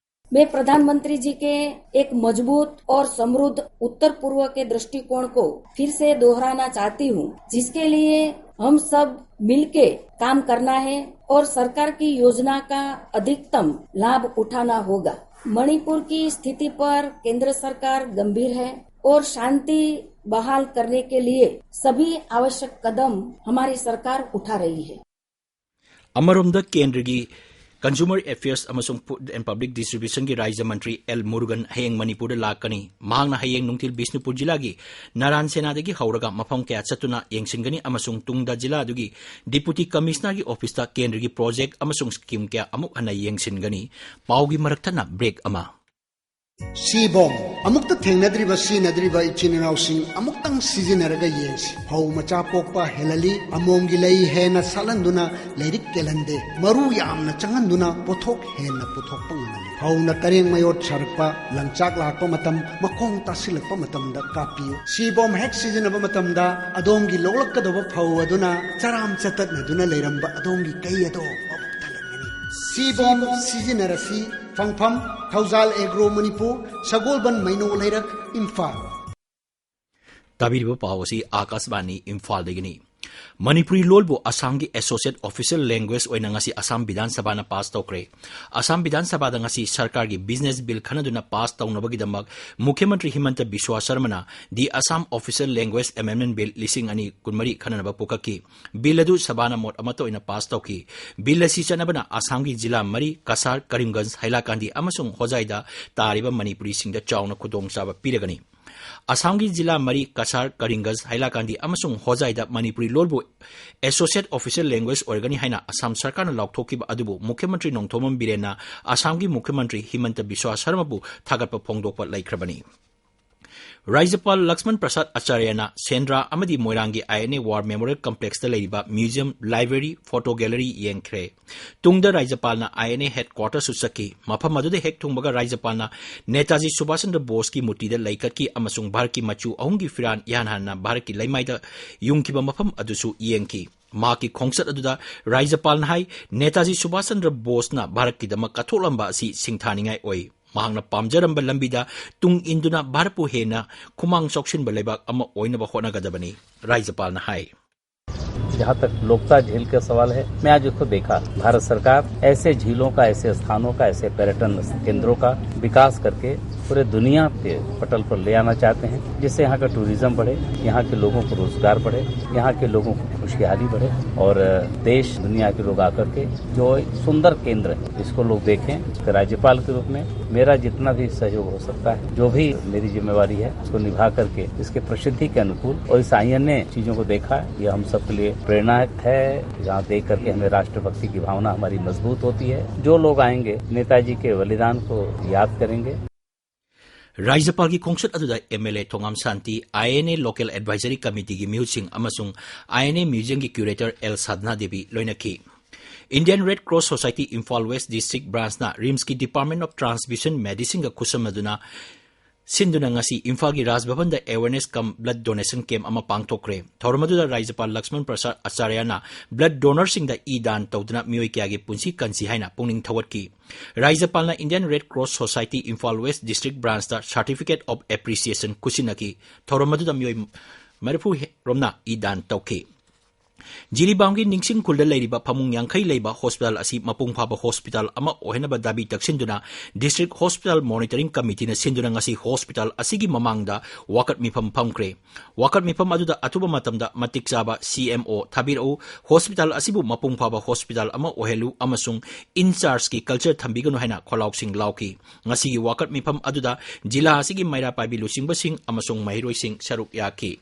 मैं प्रधानमंत्री जी के एक मजबूत और समृद्ध उत्तर पूर्व के दृष्टिकोण को फिर से दोहराना चाहती हूँ, जिसके लिए हम सब मिलके काम करना है और सरकार की योजना का अधिकतम लाभ उठाना होगा। मणिपुर की स्थिति पर केंद्र सरकार गंभीर है और शांति बहाल करने के लिए सभी आवश्यक कदम हमारी सरकार उठा रही है। ꯑꯃꯔꯣꯝꯗ ꯀꯦꯟꯗ꯭ꯔꯒꯤ Consumer Affairs ꯑꯃꯁꯨꯡ Food and Public Distributionꯒꯤ ꯔꯥꯖ꯭ꯌ ꯃꯟꯇ꯭ꯔꯤ ꯑꯦꯜ ꯃꯨꯔꯨꯒꯟ ꯍꯌꯦꯡ ꯃꯅꯤꯄꯨꯔꯗ ꯂꯥꯛꯀꯅꯤ꯫ ꯃꯍꯥꯛꯅ ꯍꯌꯦꯡ ꯅꯨꯡꯊꯤꯜ ꯕꯤꯁꯅꯨꯄꯨꯔ ꯖꯤꯂꯥꯒꯤ ꯅꯥꯔꯥꯟ ꯁꯦꯅꯥꯗꯒꯤ ꯍꯧꯔꯒ ꯃꯐꯝ ꯀꯌꯥ ꯆꯠꯇꯨꯅ ꯌꯦꯡꯁꯤꯟꯒꯅꯤ ꯑꯃꯁꯨꯡ ꯇꯨꯡꯗ ꯖꯤꯂꯥ ꯑꯗꯨꯒꯤ Deputy Commissionerꯒꯤ officeꯇ ꯀꯦꯟꯗ꯭ꯔꯒꯤ project ꯑꯃꯁꯨꯡ scheme ꯀꯌꯥ ꯑꯃꯨꯛ ꯍꯟꯅ ꯌꯦꯡꯁꯤꯟꯒꯅꯤ꯫ ꯄꯥꯎꯒꯤ ꯃꯔꯛ ꯊꯠꯅ break ꯑꯃ꯫ ꯁꯤꯕꯣꯝ꯫ ꯑꯃꯨꯛꯇ ꯊꯦꯡꯅꯗ꯭ꯔꯤꯕ ꯁꯤꯖꯤꯟꯅꯗ꯭ꯔꯤꯕ ꯏꯆꯤꯟ ꯏꯅꯥꯎꯁꯤꯡ ꯑꯃꯨꯛꯇꯪ ꯁꯤꯖꯤꯟꯅꯔꯒ ꯌꯦꯡꯁꯤ꯫ ꯐꯧ ꯃꯆꯥ ꯄꯣꯛꯄ ꯍꯦꯜꯍꯜꯂꯤ, ꯑꯃꯣꯝꯒꯤ ꯂꯩ ꯍꯦꯟꯅ ꯁꯥꯠꯍꯟꯗꯨꯅ ꯂꯩꯔꯤꯛ ꯀꯦꯜꯍꯟꯗꯦ, ꯃꯔꯨ ꯌꯥꯝꯅ ꯆꯪꯍꯟꯗꯨꯅ ꯄꯣꯠꯊꯣꯛ ꯍꯦꯟꯅ ꯄꯨꯊꯣꯛꯄ ꯉꯝꯍꯜꯂꯤ꯫ ꯐꯧꯅ ꯇꯔꯦꯡ ꯃꯌꯣꯠ ꯁꯥꯔꯛꯄ, ꯂꯪꯆꯥꯛ ꯂꯥꯛꯄ ꯃꯇꯝ, ꯃꯈꯣꯡ ꯇꯥꯁꯤꯜꯂꯛꯄ ꯃꯇꯝꯗ ꯀꯥꯞꯄꯤꯌꯨ꯫ ꯁꯤꯕꯣꯝ ꯍꯦꯛ ꯁꯤꯖꯤꯟꯅꯕ ꯃꯇꯝꯗ ꯑꯗꯣꯝꯒꯤ ꯂꯣꯛꯂꯛꯀꯗꯧꯕ ꯐꯧ ꯑꯗꯨꯅ ꯆꯔꯥꯝ ꯆꯇꯠꯅꯗꯨꯅ ꯂꯩꯔꯝꯕ ꯑꯗꯣꯝꯒꯤ ꯀꯩ ꯑꯗꯣ ꯃꯕꯨꯛ ꯊꯜꯍꯟꯒꯅꯤ꯫ ꯁꯤꯕꯣꯝ ꯁꯤꯖꯤꯟꯅꯔꯁꯤ꯫ ꯐꯪꯐꯝ, ꯊꯧꯖꯥꯜ ꯑꯦꯒ꯭ꯔꯣ ꯃꯅꯤꯄꯨꯔ, ꯁꯒꯣꯜꯕꯟ ꯃꯩꯅꯣ ꯂꯩꯔꯛ, ꯏꯝꯐꯥꯜ꯫ ꯇꯥꯕꯤꯔꯤꯕ ꯄꯥꯎ ꯑꯁꯤ ꯑꯥꯀꯥꯁꯕꯥꯅꯤ ꯏꯝꯐꯥꯜꯗꯒꯤꯅꯤ꯫ ꯃꯅꯤꯄꯨꯔꯤ ꯂꯣꯜꯕꯨ ꯑꯁꯥꯝꯒꯤ Associate Official Language ꯑꯣꯏꯅ ꯉꯁꯤ ꯑꯁꯥꯝ ꯕꯤꯙꯥꯟ ꯁꯚꯥꯅ ꯄꯥꯁ ꯇꯧꯈ꯭ꯔꯦ꯫ ꯑꯁꯥꯝ ꯕꯤꯙꯥꯟ ꯁꯚꯥꯗ ꯉꯁꯤ ꯁꯔꯀꯥꯔꯒꯤ business bill ꯈꯟꯅꯗꯨꯅ ꯄꯥꯁ ꯇꯧꯅꯕꯒꯤꯗꯃꯛ ꯃꯨꯈ꯭ꯌ ꯃꯟꯇ꯭ꯔꯤ ꯍꯤꯃꯟꯇ ꯕꯤꯁ꯭ꯋꯥ ꯁꯔꯃꯅ the Assam Official Language Amendment Bill ꯂꯤꯁꯤꯡ ꯑꯅꯤ ꯀꯨꯟꯃꯔꯤ ꯈꯟꯅꯅꯕ ꯄꯨꯈꯠꯈꯤ꯫ Bill ꯑꯗꯨ ꯁꯚꯥꯅ ꯃꯣꯠ ꯑꯃꯠꯇ ꯑꯣꯏꯅ ꯄꯥꯁ ꯇꯧꯈꯤ꯫ Bill ꯑꯁꯤ ꯆꯠꯅꯕꯅ ꯑꯁꯥꯝꯒꯤ ꯖꯤꯂꯥ ꯃꯔꯤ, ꯀꯁꯥꯔ, ꯀꯔꯤꯝꯒꯟꯖ, ꯍꯥꯏꯂꯥꯀꯥꯟꯗꯤ ꯑꯃꯁꯨꯡ ꯍꯣꯖꯥꯏꯗ ꯇꯥꯔꯤꯕ ꯃꯅꯤꯄꯨꯔꯤꯁꯤꯡꯗ ꯆꯥꯎꯅ ꯈꯨꯗꯣꯡꯆꯥꯕ ꯄꯤꯔꯒꯅꯤ꯫ ꯑꯁꯥꯝꯒꯤ ꯖꯤꯂꯥ ꯃꯔꯤ, ꯀꯁꯥꯔ, ꯀꯔꯤꯝꯒꯟꯖ, ꯍꯥꯏꯂꯥꯀꯥꯟꯗꯤ ꯑꯃꯁꯨꯡ ꯍꯣꯖꯥꯏꯗ ꯃꯅꯤꯄꯨꯔꯤ ꯂꯣꯜꯕꯨ Associate Official Language ꯑꯣꯏꯔꯒꯅꯤ ꯍꯥꯏꯅ ꯑꯁꯥꯝ ꯁꯔꯀꯥꯔꯅ ꯂꯥꯎꯊꯣꯛꯈꯤꯕ ꯑꯗꯨꯕꯨ ꯃꯨꯈ꯭ꯌ ꯃꯟꯇ꯭ꯔꯤ ꯅꯣꯡꯊꯣꯝꯕꯝ ꯕꯤꯔꯦꯟꯅ ꯑꯁꯥꯝꯒꯤ ꯃꯨꯈ꯭ꯌ ꯃꯟꯇ꯭ꯔꯤ ꯍꯤꯃꯟꯇ ꯕꯤꯁ꯭ꯋꯥ ꯁꯔꯃꯕꯨ ꯊꯥꯒꯠꯄ ꯐꯣꯡꯗꯣꯛꯄ ꯂꯩꯈ꯭ꯔꯕꯅꯤ꯫ ꯔꯥꯖ꯭ꯌꯄꯥꯜ ꯂꯛꯁꯃꯟ ꯄ꯭ꯔꯁꯥꯗ ꯑꯆꯥꯔꯌꯅ ꯁꯦꯟꯗ꯭ꯔꯥ ꯑꯃꯗꯤ ꯃꯣꯏꯔꯥꯡꯒꯤ I N A War Memorial Complexꯇ ꯂꯩꯔꯤꯕ museum, library, photo gallery ꯌꯦꯡꯈ꯭ꯔꯦ꯫ ꯇꯨꯡꯗ ꯔꯥꯖ꯭ꯌꯄꯥꯜꯅ I N A headquarterꯁꯨ ꯆꯠꯈꯤ꯫ ꯃꯐꯝ ꯑꯗꯨꯗ ꯍꯦꯛ ꯊꯨꯡꯕꯒ ꯔꯥꯖ꯭ꯌꯄꯥꯜꯅ ꯅꯦꯇꯥꯖꯤ ꯁꯨꯚꯥꯁ ꯆꯟꯗ꯭ꯔ ꯕꯣꯁꯀꯤ ꯃꯨꯔꯇꯤꯗ ꯂꯩꯀꯠꯈꯤ ꯑꯃꯁꯨꯡ ꯚꯥꯔꯠꯀꯤ ꯃꯆꯨ ꯑꯍꯨꯝꯒꯤ ꯐꯤꯔꯥꯟ ꯏꯍꯥꯟ ꯍꯥꯟꯅ ꯚꯥꯔꯠꯀꯤ ꯂꯩꯃꯥꯏꯗ ꯌꯨꯡꯈꯤꯕ ꯃꯐꯝ ꯑꯗꯨꯁꯨ ꯌꯦꯡꯈꯤ꯫ ꯃꯍꯥꯛꯀꯤ ꯈꯣꯡꯆꯠ ꯑꯗꯨꯗ ꯔꯥꯖ꯭ꯌꯄꯥꯜꯅ ꯍꯥꯏ, ꯅꯦꯇꯥꯖꯤ ꯁꯨꯚꯥꯁ ꯆꯟꯗ꯭ꯔ ꯕꯣꯁꯅ ꯚꯥꯔꯠꯀꯤꯗꯃꯛ ꯀꯠꯊꯣꯛꯂꯝꯕ ꯑꯁꯤ ꯁꯤꯡꯊꯥꯅꯤꯡꯉꯥꯏ ꯑꯣꯏ꯫ ꯃꯍꯥꯛꯅ ꯄꯥꯝꯖꯔꯝꯕ ꯂꯝꯕꯤꯗ ꯇꯨꯡ ꯏꯟꯗꯨꯅ ꯚꯥꯔꯠꯄꯨ ꯍꯦꯟꯅ ꯈꯨꯃꯥꯡ ꯆꯥꯎꯁꯤꯟꯕ ꯂꯩꯕꯥꯛ ꯑꯃ ꯑꯣꯏꯅꯕ ꯍꯣꯠꯅꯒꯗꯕꯅꯤ, ꯔꯥꯖ꯭ꯌꯄꯥꯜꯅ ꯍꯥꯏ꯫ जहाँ तक लोकता झील का सवाल है, मैं आज उसको देखा, भारत सरकार ऐसे झीलों का, ऐसे स्थानों का, ऐसे पर्यटन केंद्रों का विकास करके पूरे दुनिया के पटल पर ले आना चाहते हैं, जिससे यहाँ का टूरिज्म बढ़े, यहाँ के लोगों को रोजगार बढ़े, यहाँ के लोगों को खुशहाली बढ़े और देश दुनिया के लोग आकर के जो एक सुंदर केंद्र है, इसको लोग देखें। तो राज्यपाल के रूप में मेरा जितना भी सहयोग हो सकता है, जो भी मेरी जिम्मेवारी है, उसको निभा करके इसके प्रसिद्धि के अनुकूल और इस आईएनए चीजों को देखा, ये हम सबके लिए प्रेरणा है। यहाँ देख करके हमें राष्ट्रभक्ति की भावना हमारी मजबूत होती है। जो लोग आएंगे, नेताजी के बलिदान को याद करेंगे। ꯔꯥꯖ꯭ꯌꯄꯥꯜꯒꯤ ꯈꯣꯡꯆꯠ ꯑꯗꯨꯗ M L A Thongam Shanti, I N A local advisory ꯀꯃꯤꯇꯤꯒꯤ ꯃꯤꯍꯨꯠꯁꯤꯡ ꯑꯃꯁꯨꯡ ꯑꯥꯏ ꯑꯦꯟ ꯑꯦ ꯃ꯭ꯌꯨꯖꯤꯌꯝꯒꯤ ꯀ꯭ꯌꯨꯔꯦꯇꯔ ꯑꯦꯜ ꯁꯥꯙꯅꯥ ꯗꯦꯕꯤ ꯂꯣꯏꯅꯈꯤ꯫ Indian Red Cross Society Imphal West District Branchꯅ ꯔꯤꯝꯁꯀꯤ Department of Transfusion Medicineꯒ ꯈꯨꯠꯁꯝꯅꯗꯨꯅ ꯁꯤꯟꯗꯨꯅ ꯉꯁꯤ ꯏꯝꯐꯥꯜꯒꯤ ꯔꯥꯖ ꯚꯕꯟꯗ awareness cum blood donation camp ꯑꯃ ꯄꯥꯡꯊꯣꯛꯈ꯭ꯔꯦ꯫ ꯊꯧꯔꯝ ꯑꯗꯨꯗ ꯔꯥꯖ꯭ꯌꯄꯥꯜ ꯂꯛꯁꯃꯟ ꯄ꯭ꯔꯁꯥꯗ ꯑꯆꯥꯔꯌꯅ blood donorꯁꯤꯡꯗ ꯏ ꯗꯥꯟ ꯇꯧꯗꯨꯅ ꯃꯤꯑꯣꯏ ꯀꯌꯥꯒꯤ ꯄꯨꯟꯁꯤ ꯀꯟꯁꯤ ꯍꯥꯏꯅ ꯄꯨꯛꯅꯤꯡ ꯊꯧꯒꯠꯈꯤ꯫ ꯔꯥꯖ꯭ꯌꯄꯥꯜꯅ Indian Red Cross Society Imphal West District Branchꯇ Certificate of Appreciation ꯈꯨꯠꯁꯤꯟꯅꯈꯤ꯫ ꯊꯧꯔꯝ ꯑꯗꯨꯗ ꯃꯤꯑꯣꯏ ꯃꯔꯤꯐꯨ ꯔꯣꯝꯅ ꯏ ꯗꯥꯟ ꯇꯧꯈꯤ꯫ ꯖꯤꯔꯤꯕꯥꯝꯒꯤ ꯅꯤꯡꯁꯤꯡ ꯈꯨꯜꯗ ꯂꯩꯔꯤꯕ ꯐꯃꯨꯡ ꯌꯥꯡꯈꯩ ꯂꯩꯕ ꯍꯣꯁꯄꯤꯇꯥꯜ ꯑꯁꯤ ꯃꯄꯨꯡ ꯐꯥꯕ ꯍꯣꯁꯄꯤꯇꯥꯜ ꯑꯃ ꯑꯣꯏꯍꯟꯅꯕ ꯗꯥꯕꯤ ꯇꯛꯁꯤꯟꯗꯨꯅ District Hospital Monitoring Committeeꯅ ꯁꯤꯟꯗꯨꯅ ꯉꯁꯤ ꯍꯣꯁꯄꯤꯇꯥꯜ ꯑꯁꯤꯒꯤ ꯃꯃꯥꯡꯗ ꯋꯥꯀꯠ ꯃꯤꯐꯝ ꯐꯝꯈ꯭ꯔꯦ꯫ ꯋꯥꯀꯠ ꯃꯤꯐꯝ ꯑꯗꯨꯗ ꯑꯊꯨꯕ ꯃꯇꯝꯗ ꯃꯇꯤꯛ ꯆꯥꯕ ꯁꯤ ꯑꯦꯝ ꯑꯣ ꯊꯥꯕꯤꯔꯛꯎ, ꯍꯣꯁꯄꯤꯇꯥꯜ ꯑꯁꯤꯕꯨ ꯃꯄꯨꯡ ꯐꯥꯕ ꯍꯣꯁꯄꯤꯇꯥꯜ ꯑꯃ ꯑꯣꯏꯍꯜꯂꯨ ꯑꯃꯁꯨꯡ in chargeꯀꯤ culture ꯊꯝꯕꯤꯒꯅꯨ ꯍꯥꯏꯅ ꯈꯣꯜꯂꯥꯎꯁꯤꯡ ꯂꯥꯎꯈꯤ꯫ ꯉꯁꯤꯒꯤ ꯋꯥꯀꯠ ꯃꯤꯐꯝ ꯑꯗꯨꯗ ꯖꯤꯂꯥ ꯑꯁꯤꯒꯤ ꯃꯩꯔꯥ ꯄꯥꯏꯕꯤ ꯂꯨꯆꯤꯡꯕꯁꯤꯡ ꯑꯃꯁꯨꯡ ꯃꯍꯩꯔꯣꯏꯁꯤꯡ ꯁꯔꯨꯛ ꯌꯥꯈꯤ꯫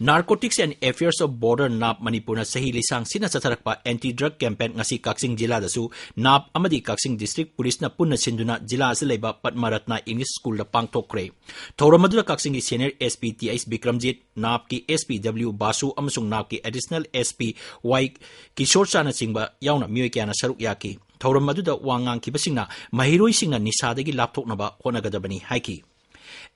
Narcotics and Affairs of Border, ꯅꯥꯞ, ꯃꯅꯤꯄꯨꯔꯅ ꯆꯍꯤ ꯂꯤꯁꯥꯡ ꯁꯤꯠꯅ ꯆꯠꯊꯔꯛꯄ anti drug campaign ꯉꯁꯤ ꯀꯛꯆꯤꯡ ꯖꯤꯂꯥꯗꯁꯨ ꯅꯥꯞ ꯑꯃꯗꯤ ꯀꯛꯆꯤꯡ District Policeꯅ ꯄꯨꯟꯅ ꯁꯤꯟꯗꯨꯅ ꯖꯤꯂꯥ ꯑꯁꯤꯗ ꯂꯩꯕ ꯄꯗꯃꯔꯠꯅ English Schoolꯗ ꯄꯥꯡꯊꯣꯛꯈ꯭ꯔꯦ꯫ ꯊꯧꯔꯝ ꯑꯗꯨꯗ ꯀꯛꯆꯤꯡꯒꯤ Senior S P T H Bikramjit, ꯅꯥꯞꯀꯤ S P W ꯕꯥꯁꯨ ꯑꯃꯁꯨꯡ ꯅꯥꯞꯀꯤ Additional S P ꯋꯥꯏ ꯀꯤꯁꯣꯔꯆꯥꯅꯆꯤꯡꯕ ꯌꯥꯎꯅ ꯃꯤꯑꯣꯏ ꯀꯌꯥꯅ ꯁꯔꯨꯛ ꯌꯥꯈꯤ꯫ ꯊꯧꯔꯝ ꯑꯗꯨꯗ ꯋꯥ ꯉꯥꯡꯈꯤꯕꯁꯤꯡꯅ ꯃꯍꯩꯔꯣꯏꯁꯤꯡꯅ ꯅꯤꯁꯥꯗꯒꯤ ꯂꯥꯞꯊꯣꯛꯅꯕ ꯍꯣꯠꯅꯒꯗꯕꯅꯤ ꯍꯥꯏꯈꯤ꯫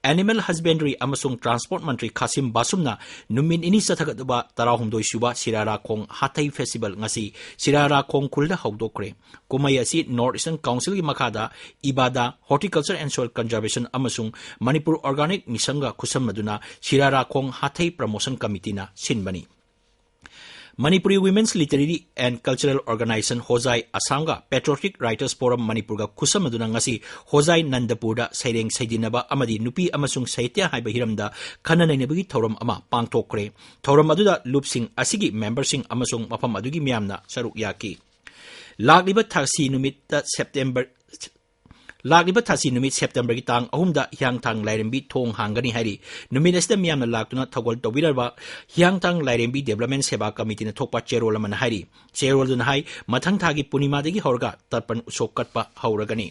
Animal Husbandry ꯑꯃꯁꯨꯡ Transport ꯃꯟꯇ꯭ꯔꯤ ꯈꯥꯁꯤꯝ ꯕꯥꯁꯨꯝꯅ ꯅꯨꯃꯤꯠ ꯅꯤꯅꯤ ꯆꯠꯊꯒꯗꯕ ꯇꯔꯥꯍꯨꯝꯗꯣꯏ ꯁꯨꯕ ꯁꯤꯔꯥꯔꯥꯈꯣꯡ ꯍꯥꯊꯩ Festival ꯉꯁꯤ ꯁꯤꯔꯥꯔꯥꯈꯣꯡ ꯈꯨꯜꯗ ꯍꯧꯗꯣꯛꯈ꯭ꯔꯦ꯫ ꯀꯨꯝꯍꯩ ꯑꯁꯤ North Eastern Councilꯒꯤ ꯃꯈꯥꯗ ꯏꯕꯥꯗꯥ, Horticulture and Soil Conservation ꯑꯃꯁꯨꯡ Manipur Organic Missionꯒ ꯈꯨꯠꯁꯝꯅꯗꯨꯅ ꯁꯤꯔꯥꯔꯥꯈꯣꯡ ꯍꯥꯊꯩ Promotion Committeeꯅ ꯁꯤꯟꯕꯅꯤ꯫ Manipuri Women's Literary and Cultural Organization Hojai ꯑꯁꯥꯝꯒ Patriotic Writers Forum ꯃꯅꯤꯄꯨꯔꯒ ꯈꯨꯠꯁꯝꯅꯗꯨꯅ ꯉꯁꯤ ꯍꯣꯖꯥꯏ ꯅꯟꯗꯄꯨꯔꯗ ꯁꯩꯔꯦꯡ ꯁꯩꯗꯤꯟꯅꯕ ꯑꯃꯗꯤ ꯅꯨꯄꯤ ꯑꯃꯁꯨꯡ ꯁꯥꯍꯤꯇ꯭ꯌ ꯍꯥꯏꯕ ꯍꯤꯔꯝꯗ ꯈꯟꯅ ꯅꯩꯅꯕꯒꯤ ꯊꯧꯔꯝ ꯑꯃ ꯄꯥꯡꯊꯣꯛꯈ꯭ꯔꯦ꯫ ꯊꯧꯔꯝ ꯑꯗꯨꯗ ꯂꯨꯞꯁꯤꯡ ꯑꯁꯤꯒꯤ ꯃꯦꯝꯕꯔꯁꯤꯡ ꯑꯃꯁꯨꯡ ꯃꯐꯝ ꯑꯗꯨꯒꯤ ꯃꯤꯌꯥꯝꯅ ꯁꯔꯨꯛ ꯌꯥꯈꯤ꯫ ꯂꯥꯛꯂꯤꯕ ꯊꯥꯁꯤ ꯅꯨꯃꯤꯠꯇ ꯁꯦꯞꯇꯦꯝꯕꯔ ꯂꯥꯛꯂꯤꯕ ꯊꯥꯁꯤ ꯅꯨꯃꯤꯠ ꯁꯦꯞꯇꯦꯝꯕꯔꯒꯤ ꯇꯥꯡ ꯑꯍꯨꯝꯗ ꯍꯤꯌꯥꯡꯊꯥꯡ ꯂꯥꯏꯔꯦꯝꯕꯤ ꯊꯣꯡ ꯍꯥꯡꯒꯅꯤ ꯍꯥꯏꯔꯤ꯫ ꯅꯨꯃꯤꯠ ꯑꯁꯤꯗ ꯃꯤꯌꯥꯝꯅ ꯂꯥꯛꯇꯨꯅ ꯊꯧꯒꯜ ꯇꯧꯕꯤꯔꯕ ꯍꯤꯌꯥꯡꯊꯥꯡ ꯂꯥꯏꯔꯦꯝꯕꯤ Development ꯁꯦꯕꯥ ꯀꯃꯤꯇꯤꯅ ꯊꯣꯛꯄ ꯆꯦꯔꯣꯜ ꯑꯃꯅ ꯍꯥꯏꯔꯤ꯫ ꯆꯦꯔꯣꯜꯗꯨꯅ ꯍꯥꯏ, ꯃꯊꯪ ꯊꯥꯒꯤ ꯄꯨꯔꯅꯤꯃꯥꯗꯒꯤ ꯍꯧꯔꯒ ꯇꯔꯄꯟ ꯎꯠꯁꯣꯞ ꯀꯠꯄ ꯍꯧꯔꯒꯅꯤ꯫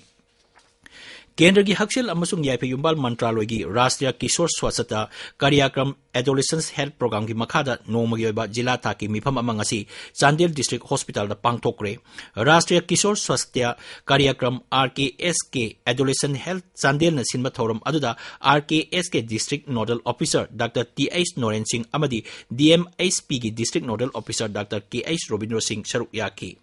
ꯀꯦꯟꯗ꯭ꯔꯒꯤ ꯍꯛꯁꯦꯜ ꯑꯃꯁꯨꯡ ꯌꯥꯏꯐ ꯌꯨꯝꯕꯥꯜ ꯃꯟꯇ꯭ꯔꯥꯂꯣꯏꯒꯤ ꯔꯥꯁꯇ꯭ꯔꯤꯌ ꯀꯤꯁꯣꯔ ꯁ꯭ꯋꯥꯁꯊ꯭ꯌ ꯀꯥꯔꯌꯥꯀ꯭ꯔꯝ Adolescent Health Programꯒꯤ ꯃꯈꯥꯗ ꯅꯣꯡꯃꯒꯤ ꯑꯣꯏꯕ ꯖꯤꯂꯥ ꯊꯥꯛꯀꯤ ꯃꯤꯐꯝ ꯑꯃ ꯉꯁꯤ Chandel District Hospitalꯗ ꯄꯥꯡꯊꯣꯛꯈ꯭ꯔꯦ꯫ ꯔꯥꯁꯇ꯭ꯔꯤꯌ Kishore Swasthya ꯀꯥꯔꯌꯥꯀ꯭ꯔꯝ, R K S K Adolescent Health ꯆꯥꯟꯗꯦꯜꯅ ꯁꯤꯟꯕ ꯊꯧꯔꯝ ꯑꯗꯨꯗ R K S K District Nodal Officer Doctor T H Noren ꯁꯤꯡ ꯑꯃꯗꯤ D M H Pꯒꯤ District Nodal Officer Doctor K H Robindro ꯁꯤꯡ ꯁꯔꯨꯛ ꯌꯥꯈꯤ꯫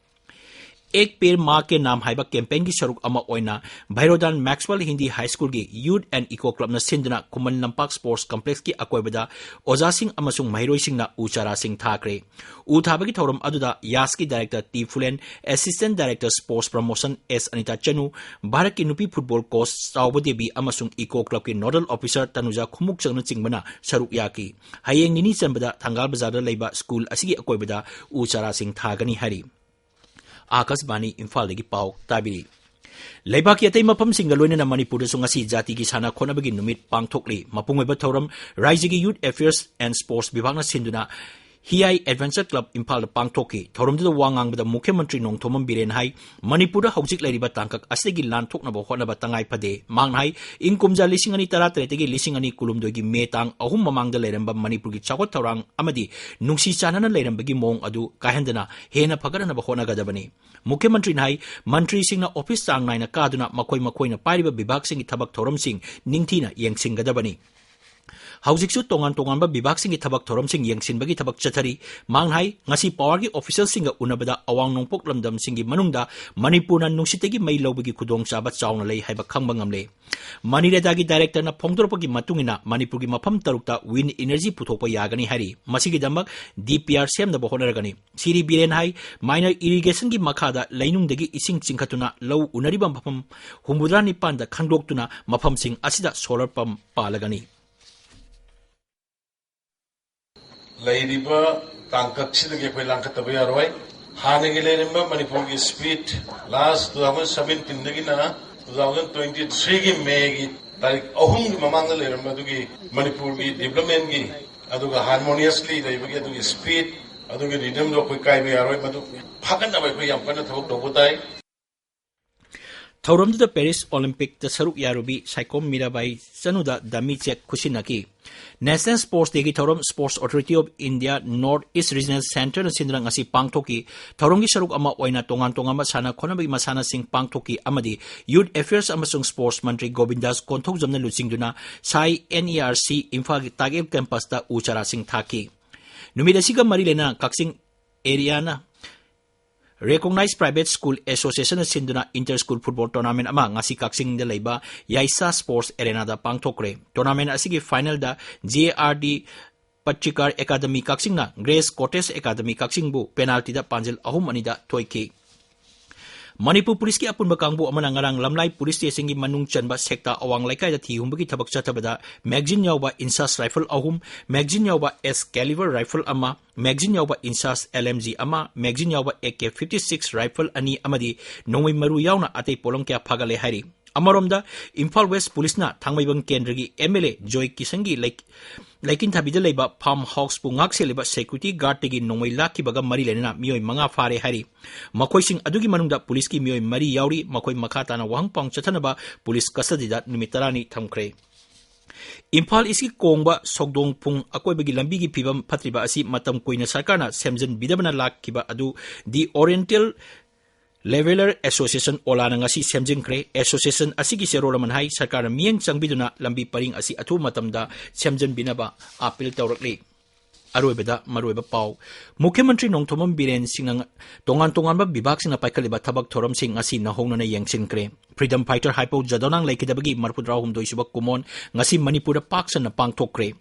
ꯑꯦꯛ ꯄꯦꯔ ꯃꯥ ꯀꯦ ꯅꯥꯝ ꯍꯥꯏꯕ campaignꯒꯤ ꯁꯔꯨꯛ ꯑꯃ ꯑꯣꯏꯅ ꯚꯩꯔꯣꯗꯥꯟ Maxwell Hindi High Schoolꯒꯤ Youth and Eco Clubꯅ ꯁꯤꯟꯗꯨꯅ ꯈꯨꯃꯟ ꯂꯝꯄꯥꯛ Sports Complexꯀꯤ ꯑꯀꯣꯏꯕꯗ ꯑꯣꯖꯥꯁꯤꯡ ꯑꯃꯁꯨꯡ ꯃꯍꯩꯔꯣꯏꯁꯤꯡꯅ ꯎ ꯆꯥꯔꯥꯁꯤꯡ ꯊꯥꯈ꯭ꯔꯦ꯫ ꯎ ꯊꯥꯕꯒꯤ ꯊꯧꯔꯝ ꯑꯗꯨꯗ ꯌꯥꯁꯀꯤ Director T Phulen, Assistant Director Sports Promotion S Anita Chanu, ꯚꯥꯔꯠꯀꯤ ꯅꯨꯄꯤ football coach ꯆꯥꯎꯕ ꯗꯦꯕꯤ ꯑꯃꯁꯨꯡ Eco Clubꯀꯤ Nodal Officer ꯇꯅꯨꯖꯥ ꯈꯨꯃꯨꯛꯆꯪꯅꯆꯤꯡꯕꯅ ꯁꯔꯨꯛ ꯌꯥꯈꯤ꯫ ꯍꯌꯦꯡ ꯅꯤꯅꯤ ꯆꯟꯕꯗ ꯊꯪꯒꯥꯜ ꯕꯖꯥꯔꯗ ꯂꯩꯕ school ꯑꯁꯤꯒꯤ ꯑꯀꯣꯏꯕꯗ ꯎ ꯆꯥꯔꯥꯁꯤꯡ ꯊꯥꯒꯅꯤ ꯍꯥꯏꯔꯤ꯫ ꯑꯥꯀꯥꯁꯕꯥꯅꯤ ꯏꯝꯐꯥꯜꯗꯒꯤ ꯄꯥꯎ ꯇꯥꯕꯤꯔꯤ꯫ ꯂꯩꯕꯥꯛꯀꯤ ꯑꯇꯩ ꯃꯐꯝꯁꯤꯡꯒ ꯂꯣꯏꯅꯅ ꯃꯅꯤꯄꯨꯔꯗꯁꯨ ꯉꯁꯤ ꯖꯥꯇꯤꯒꯤ ꯁꯥꯟꯅ ꯈꯣꯠꯅꯕꯒꯤ ꯅꯨꯃꯤꯠ ꯄꯥꯡꯊꯣꯛꯂꯤ꯫ ꯃꯄꯨꯡ ꯑꯣꯏꯕ ꯊꯧꯔꯝ ꯔꯥꯏꯖ꯭ꯌꯒꯤ Youth Affairs and Sports ꯕꯤꯚꯥꯒꯅ ꯁꯤꯟꯗꯨꯅ ꯍꯤꯌꯥꯏ Adventure Club ꯏꯝꯐꯥꯜꯗ ꯄꯥꯡꯊꯣꯛꯈꯤ꯫ ꯊꯧꯔꯝꯗꯨꯗ ꯋꯥ ꯉꯥꯡꯕꯗ ꯃꯨꯈ꯭ꯌ ꯃꯟꯇ꯭ꯔꯤ ꯅꯣꯡꯊꯣꯝꯕꯝ ꯕꯤꯔꯦꯟ ꯍꯥꯏ, ꯃꯅꯤꯄꯨꯔꯗ ꯍꯧꯖꯤꯛ ꯂꯩꯔꯤꯕ ꯇꯥꯡꯀꯛ ꯑꯁꯤꯗꯒꯤ ꯂꯥꯟꯊꯣꯛꯅꯕ ꯍꯣꯠꯅꯕ ꯇꯉꯥꯏ ꯐꯗꯦ꯫ ꯃꯍꯥꯛꯅ ꯍꯥꯏ, ꯏꯪ ꯀꯨꯝꯖꯥ ꯂꯤꯁꯤꯡ ꯑꯅꯤ ꯇꯔꯥꯇꯔꯦꯠꯇꯒꯤ ꯂꯤꯁꯤꯡ ꯑꯅꯤ ꯀꯨꯟꯍꯨꯝꯗꯣꯏꯒꯤ ꯃꯦ ꯇꯥꯡ ꯑꯍꯨꯝ ꯃꯃꯥꯡꯗ ꯂꯩꯔꯝꯕ ꯃꯅꯤꯄꯨꯔꯒꯤ ꯆꯥꯎꯈꯠ ꯊꯧꯔꯥꯡ ꯑꯃꯗꯤ ꯅꯨꯡꯁꯤ ꯆꯥꯟꯅꯅ ꯂꯩꯔꯝꯕꯒꯤ ꯃꯑꯣꯡ ꯑꯗꯨ ꯀꯥꯏꯍꯟꯗꯅ ꯍꯦꯟꯅ ꯐꯒꯠꯍꯟꯅꯕ ꯍꯣꯠꯅꯒꯗꯕꯅꯤ꯫ ꯃꯨꯈ꯭ꯌ ꯃꯟꯇ꯭ꯔꯤꯅ ꯍꯥꯏ, ꯃꯟꯇ꯭ꯔꯤꯁꯤꯡꯅ office ꯆꯥꯡ ꯅꯥꯏꯅ ꯀꯥꯗꯨꯅ ꯃꯈꯣꯏ ꯃꯈꯣꯏꯅ ꯄꯥꯏꯔꯤꯕ ꯕꯤꯚꯥꯒꯁꯤꯡꯒꯤ ꯊꯕꯛ ꯊꯧꯔꯝꯁꯤꯡ ꯅꯤꯡꯊꯤꯅ ꯌꯦꯡꯁꯤꯟꯒꯗꯕꯅꯤ꯫ ꯍꯧꯖꯤꯛꯁꯨ ꯇꯣꯉꯥꯟ ꯇꯣꯉꯥꯟꯕ ꯕꯤꯚꯥꯒꯁꯤꯡꯒꯤ ꯊꯕꯛ ꯊꯧꯔꯝꯁꯤꯡ ꯌꯦꯡꯁꯤꯟꯕꯒꯤ ꯊꯕꯛ ꯆꯠꯊꯔꯤ꯫ ꯃꯍꯥꯛꯅ ꯍꯥꯏ, ꯉꯁꯤ powerꯒꯤ officialꯁꯤꯡꯒ ꯎꯅꯕꯗ ꯑꯋꯥꯡ ꯅꯣꯡꯄꯣꯛ ꯂꯝꯗꯝꯁꯤꯡꯒꯤ ꯃꯅꯨꯡꯗ ꯃꯅꯤꯄꯨꯔꯅ ꯅꯨꯡꯁꯤꯠꯇꯒꯤ ꯃꯩ ꯂꯧꯕꯒꯤ ꯈꯨꯗꯣꯡꯆꯥꯕ ꯆꯥꯎꯅ ꯂꯩ ꯍꯥꯏꯕ ꯈꯪꯕ ꯉꯝꯂꯦ꯫ ꯃꯅꯤꯔꯦꯗꯥꯒꯤ directorꯅ ꯐꯣꯡꯗꯣꯔꯛꯄꯒꯤ ꯃꯇꯨꯡ ꯏꯟꯅ ꯃꯅꯤꯄꯨꯔꯒꯤ ꯃꯐꯝ ꯇꯔꯨꯛꯇ wind energy ꯄꯨꯊꯣꯛꯄ ꯌꯥꯒꯅꯤ ꯍꯥꯏꯔꯤ꯫ ꯃꯁꯤꯒꯤꯗꯃꯛ DPR ꯁꯦꯝꯅꯕ ꯍꯣꯠꯅꯔꯒꯅꯤ꯫ ꯁꯤꯔꯤ ꯕꯤꯔꯦꯟ ꯍꯥꯏ, minor irrigationꯒꯤ ꯃꯈꯥꯗ ꯂꯩꯅꯨꯡꯗꯒꯤ ꯏꯁꯤꯡ ꯆꯤꯡꯈꯠꯇꯨꯅ ꯂꯧ ꯎꯅꯔꯤꯕ ꯃꯐꯝ ꯍꯨꯝꯐꯨꯇꯔꯥ ꯅꯤꯄꯥꯟꯗ ꯈꯪꯗꯣꯛꯇꯨꯅ ꯃꯐꯝꯁꯤꯡ ꯑꯁꯤꯗ solar pump ꯄꯥꯜꯂꯒꯅꯤ꯫ ꯂꯩꯔꯤꯕ ꯇꯥꯡꯀꯛꯁꯤꯗꯒꯤ ꯑꯩꯈꯣꯏ ꯂꯥꯡꯈꯠꯇꯕ ꯌꯥꯔꯣꯏ꯫ ꯍꯥꯟꯅꯒꯤ ꯂꯩꯔꯝꯕ ꯃꯅꯤꯄꯨꯔꯒꯤ speed last two thousand seventeenꯗꯒꯤꯅ two thousand twenty threeꯒꯤ Mayꯒꯤ ꯇꯥꯔꯤꯛ ꯑꯍꯨꯝꯒꯤ ꯃꯃꯥꯡꯗ ꯂꯩꯔꯝꯕ ꯑꯗꯨꯒꯤ ꯃꯅꯤꯄꯨꯔꯒꯤ developmentꯒꯤ ꯑꯗꯨꯒ harmoniously ꯂꯩꯕꯒꯤ ꯑꯗꯨꯒꯤ speed, ꯑꯗꯨꯒꯤ rhythmꯗꯣ ꯑꯩꯈꯣꯏ ꯀꯥꯏꯕ ꯌꯥꯔꯣꯏ꯫ ꯃꯗꯨ ꯐꯒꯠꯅꯕ ꯑꯩꯈꯣꯏ ꯌꯥꯝ ꯀꯟꯅ ꯊꯕꯛ ꯇꯧꯕ ꯇꯥꯏ꯫ ꯊꯧꯔꯝꯗꯨꯗ Paris Olympicꯇ ꯁꯔꯨꯛ ꯌꯥꯔꯨꯕꯤ Saikhom Mirabai ꯆꯅꯨꯗ dummy check ꯈꯨꯠꯁꯤꯟꯅꯈꯤ꯫ National Sports Dayꯒꯤ ꯊꯧꯔꯝ Sports Authority of India North East Regional Centreꯅ ꯁꯤꯟꯗꯨꯅ ꯉꯁꯤ ꯄꯥꯡꯊꯣꯛꯈꯤ꯫ ꯊꯧꯔꯝꯒꯤ ꯁꯔꯨꯛ ꯑꯃ ꯑꯣꯏꯅ ꯇꯣꯉꯥꯟ ꯇꯣꯉꯥꯟꯕ ꯁꯥꯟꯅ ꯈꯣꯠꯅꯕꯒꯤ ꯃꯁꯥꯟꯅꯁꯤꯡ ꯄꯥꯡꯊꯣꯛꯈꯤ ꯑꯃꯗꯤ Youth Affairs ꯑꯃꯁꯨꯡ Sports ꯃꯟꯇ꯭ꯔꯤ ꯒꯣꯕꯤꯟꯗꯥꯁ ꯀꯣꯟꯊꯧꯖꯝꯅ ꯂꯨꯆꯤꯡꯗꯨꯅ ꯁꯥꯏ NERC ꯏꯝꯐꯥꯜꯒꯤ ꯇꯥꯛꯌꯦꯜ campusꯇ ꯎ ꯆꯥꯔꯥꯁꯤꯡ ꯊꯥꯈꯤ꯫ ꯅꯨꯃꯤꯠ ꯑꯁꯤꯒ ꯃꯔꯤ ꯂꯩꯅꯅ ꯀꯛꯆꯤꯡ areaꯅ Recognized Private School Associationꯅ ꯁꯤꯟꯗꯨꯅ inter school football tournament ꯑꯃ ꯉꯁꯤ ꯀꯛꯆꯤꯡꯗ ꯂꯩꯕ ꯌꯥꯏꯁꯥ Sports Arenaꯗ ꯄꯥꯡꯊꯣꯛꯈ꯭ꯔꯦ꯫ Tournament ꯑꯁꯤꯒꯤ finalꯗ JRD Pachikar Academy ꯀꯛꯆꯤꯡꯅ Grace Cottage Academy ꯀꯛꯆꯤꯡꯕꯨ penaltyꯗ ꯄꯥꯟꯖꯤꯜ ꯑꯍꯨꯝ ꯑꯅꯤꯗ ꯊꯣꯏꯈꯤ꯫ ꯃꯅꯤꯄꯨꯔ ꯄꯨꯂꯤꯁꯀꯤ ꯑꯄꯨꯟꯕ ꯀꯥꯡꯕꯨ ꯑꯃꯅ ꯉꯔꯥꯡ ꯂꯝꯂꯥꯏ police stationꯒꯤ ꯃꯅꯨꯡ ꯆꯟꯕ ꯁꯦꯛꯇꯥ ꯑꯋꯥꯡ ꯂꯩꯀꯥꯏꯗ ꯊꯤ ꯍꯨꯝꯕꯒꯤ ꯊꯕꯛ ꯆꯠꯊꯕꯗ magazine ꯌꯥꯎꯕ INSAS rifle ꯑꯍꯨꯝ, magazine ꯌꯥꯎꯕ Excalibur rifle ꯑꯃ, magazine ꯌꯥꯎꯕ INSAS LMG ꯑꯃ, magazine ꯌꯥꯎꯕ AK fifty six rifle ꯑꯅꯤ ꯑꯃꯗꯤ ꯅꯣꯡꯃꯩ ꯃꯔꯨ ꯌꯥꯎꯅ ꯑꯇꯩ ꯄꯣꯠꯂꯝ ꯀꯌꯥ ꯐꯥꯒꯠꯂꯦ ꯍꯥꯏꯔꯤ꯫ ꯑꯃꯔꯣꯝꯗ, ꯏꯝꯐꯥꯜ West ꯄꯨꯂꯤꯁꯅ ꯊꯥꯡꯃꯩꯕꯟ ꯀꯦꯟꯗ꯭ꯔꯒꯤ MLA ꯖꯣꯏ ꯀꯤꯁꯟꯒꯤ ꯂꯩ-, ꯂꯩꯀꯤꯟꯊꯥꯕꯤꯗ ꯂꯩꯕ farm houseꯄꯨ ꯉꯥꯛ ꯁꯦꯜꯂꯤꯕ security guardꯇꯒꯤ ꯅꯣꯡꯃꯩ ꯂꯥꯛꯈꯤꯕꯒ ꯃꯔꯤ ꯂꯩꯅꯅ ꯃꯤꯑꯣꯏ ꯃꯉꯥ ꯐꯥꯔꯦ ꯍꯥꯏꯔꯤ꯫ ꯃꯈꯣꯏꯁꯤꯡ ꯑꯗꯨꯒꯤ ꯃꯅꯨꯡꯗ ꯄꯨꯂꯤꯁꯀꯤ ꯃꯤꯑꯣꯏ ꯃꯔꯤ ꯌꯥꯎꯔꯤ꯫ ꯃꯈꯣꯏ ꯃꯈꯥ ꯇꯥꯅ ꯋꯥꯍꯪ ꯄꯥꯎ ꯆꯠꯊꯅꯕ ꯄꯨꯂꯤꯁ custodyꯗ ꯅꯨꯃꯤꯠ ꯇꯔꯥꯅꯤ ꯊꯝꯈ꯭ꯔꯦ꯫ ꯏꯝꯐꯥꯜ Eastꯀꯤ ꯀꯣꯡꯕ ꯁꯧꯗꯣꯡ ꯄꯨꯡ ꯑꯀꯣꯏꯕꯒꯤ ꯂꯝꯕꯤꯒꯤ ꯐꯤꯕꯝ ꯐꯠꯇ꯭ꯔꯤꯕ ꯑꯁꯤ ꯃꯇꯝ ꯀꯨꯏꯅ ꯁꯔꯀꯥꯔꯅ ꯁꯦꯝꯖꯤꯟꯕꯤꯗꯕꯅ ꯂꯥꯛꯈꯤꯕ ꯑꯗꯨ The Oriental Leveller Association, ꯑꯣꯂꯥꯅ ꯉꯁꯤ ꯁꯦꯝꯖꯤꯟꯈ꯭ꯔꯦ꯫ Association ꯑꯁꯤꯒꯤ ꯆꯦꯔꯣꯜ ꯑꯃꯅ ꯍꯥꯏ, ꯁꯔꯀꯥꯔꯅ ꯃꯤꯠꯌꯦꯡ ꯆꯪꯕꯤꯗꯨꯅ ꯂꯝꯕꯤ ꯄꯔꯤꯡ ꯑꯁꯤ ꯑꯊꯨꯕ ꯃꯇꯝꯗ ꯁꯦꯝꯖꯤꯟꯕꯤꯅꯕ appeal ꯇꯧꯔꯛꯂꯤ꯫ ꯑꯔꯣꯏꯕꯗ ꯃꯔꯨꯑꯣꯏꯕ ꯄꯥꯎ꯫ ꯃꯨꯈ꯭ꯌ ꯃꯟꯇ꯭ꯔꯤ ꯅꯣꯡꯊꯣꯝꯕꯝ ꯕꯤꯔꯦꯟ ꯁꯤꯡꯅ ꯇꯣꯉꯥꯟ ꯇꯣꯉꯥꯟꯕ ꯕꯤꯚꯥꯒꯁꯤꯡꯅ ꯄꯥꯏꯈꯠꯂꯤꯕ ꯊꯕꯛ ꯊꯧꯔꯝꯁꯤꯡ ꯉꯁꯤ ꯅꯧꯍꯧꯅꯅ ꯌꯦꯡꯁꯤꯟꯈ꯭ꯔꯦ꯫ Freedom fighter ꯍꯥꯏꯄꯧ ꯖꯥꯗꯣꯅꯥꯡ ꯂꯩꯈꯤꯗꯕꯒꯤ ꯃꯔꯤꯐꯨꯇꯔꯥꯍꯨꯝꯗꯣꯏ ꯁꯨꯕ ꯀꯨꯝꯑꯣꯟ ꯉꯁꯤ ꯃꯅꯤꯄꯨꯔꯗ ꯄꯥꯛ ꯁꯟꯅ ꯄꯥꯡꯊꯣꯛꯈ꯭ꯔꯦ꯫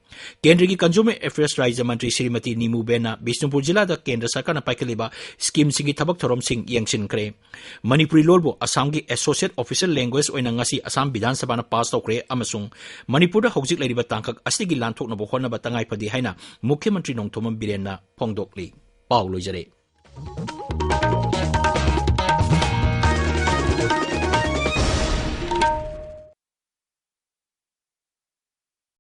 ꯀꯦꯟꯗ꯭ꯔꯒꯤ Consumer Affairs ꯔꯥꯖ꯭ꯌ ꯃꯟꯇ꯭ꯔꯤ ꯁ꯭ꯔꯤꯃꯇꯤ ꯅꯤꯃꯨ ꯕꯦꯟꯅ ꯕꯤꯁꯅꯨꯄꯨꯔ ꯖꯤꯂꯥꯗ ꯀꯦꯟꯗ꯭ꯔ ꯁꯔꯀꯥꯔꯅ ꯄꯥꯏꯈꯠꯂꯤꯕ ꯁ꯭ꯀꯤꯝꯁꯤꯡꯒꯤ ꯊꯕꯛ ꯊꯧꯔꯝꯁꯤꯡ ꯌꯦꯡꯁꯤꯟꯈ꯭ꯔꯦ꯫ ꯃꯅꯤꯄꯨꯔꯤ ꯂꯣꯜꯕꯨ ꯑꯁꯥꯝꯒꯤ associate official language ꯑꯣꯏꯅ ꯉꯁꯤ ꯑꯁꯥꯝ ꯕꯤꯙꯥꯟ ꯁꯚꯥꯅ ꯄꯥꯁ ꯇꯧꯈ꯭ꯔꯦ ꯑꯃꯁꯨꯡ ꯃꯅꯤꯄꯨꯔꯗ ꯍꯧꯖꯤꯛ ꯂꯩꯔꯤꯕ ꯇꯥꯡꯀꯛ ꯑꯁꯤꯗꯒꯤ ꯂꯥꯟꯊꯣꯛꯅꯕ ꯍꯣꯠꯅꯕ ꯇꯉꯥꯏ ꯐꯗꯦ ꯍꯥꯏꯅ ꯃꯨꯈ꯭ꯌ ꯃꯟꯇ꯭ꯔꯤ ꯅꯣꯡꯊꯣꯝꯕꯝ ꯕꯤꯔꯦꯟꯅ ꯐꯣꯡꯗꯣꯛꯂꯤ꯫ ꯄꯥꯎ ꯂꯣꯏꯖꯔꯦ꯫